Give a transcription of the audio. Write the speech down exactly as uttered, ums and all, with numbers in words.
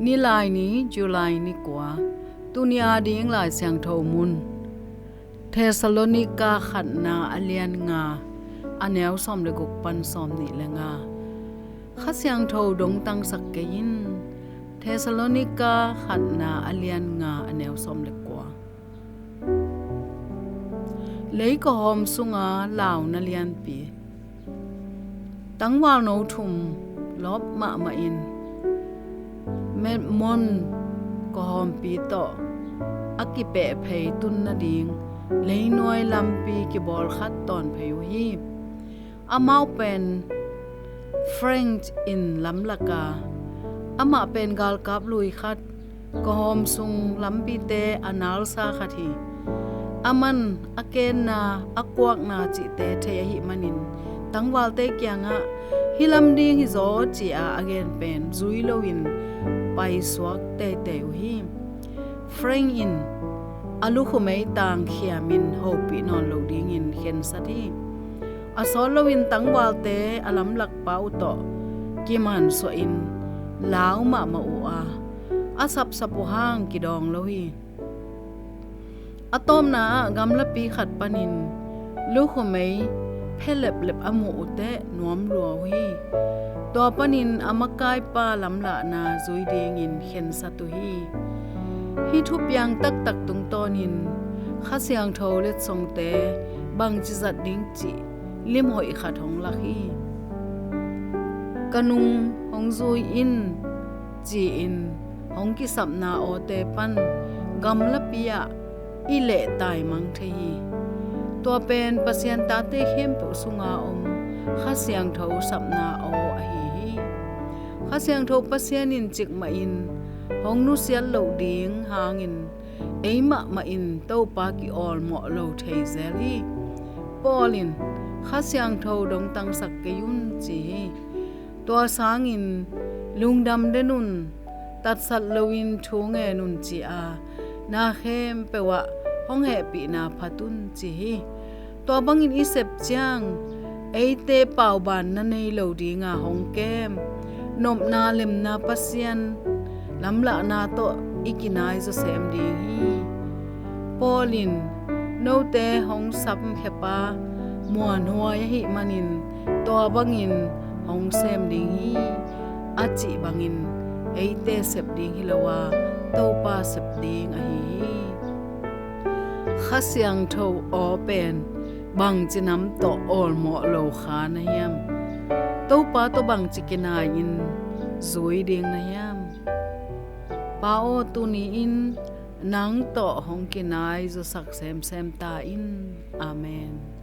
Nilaini, July ni kua. Tuni ading Lai Siangtho mun, Thessalonika khatna a lian nga, a neu sawm le guk pan sawm nih le nga. Kha Siangtho dongtangsak kei in. Thessalonika khatna a lian nga, a neu sawm le kua. Lei kawhawm sunga launa lianpi. Tangvalno thum lawp mahmahin Metmon kawhawmpi tawh a kipehphei tun nading leinuai lampi kibawl khat tawn phei uh hi. Amau pen Frank in lamlak a, amah pen galkap lui khat, kawhawm sung lampite a nalsa khat hi. Aman a kenna, a kuakna cihte thei ahih manin tangvalte kiangah hih lam ding hi zaw ci-a a gen pen zui loin paisuak teitei uh hi. Frank in a lukhumei tang khiamin hopih nawn lo dingin khensat hi. A sawt loin tangvalte a lamlakpa uh tawh kimansuahin lau mahmah uh a, a sapsap uh hang kidawng lo hi. A tawpna ah gamlapi khat panin lukhumei phe leplep a muh uh teh nuam lua uh hi. Tua panin a makaipa lamlahna zui dingin khensat uh hi. Hih thupiang taktak tungtawnin Kha Siangtho letsongte bangci zat ding cih limhoih khat hong lak hi. Ka nung hong zui in ci-in hong kisapna awte pan gamlapi ah i leh taimang thei hi. Tua pen Pasian tate khempeuh sunga om Kha Siangtho sapna aw ahi hi. Kha Siangtho Pasian in cikmahin hong nusiat loh ding hangin ei mahmah in Topa ki-awlmawh lo thei zel hi. Paul in Kha Siangtho dongtangsak kei un ci hi. Tua sangin lungdam den un, tatsat loin thu ngen un ci-a na khempeuh ah hong hehpihna phat un ci hi. Tua bangin i sep ciang eite paubanna nei lo dinga hong kem nopna lemna Pasian lamlahna tawh i kinai zawsem ding hi. Paul in note hong samkhepa muanhuai ahih manin tua bangin hong sem ding hi, a cih bangin eite sep ding hi lo a, Topa sep ding ahi hi. Kha Siangtho aw pen bangci nam tawh awlmawh lo kha na hiam? Topa tawh bangci kinai-in zui ding na hiam? Pa aw, tuni-in nang tawh hong kinai zawsak semsem ta in. Amen.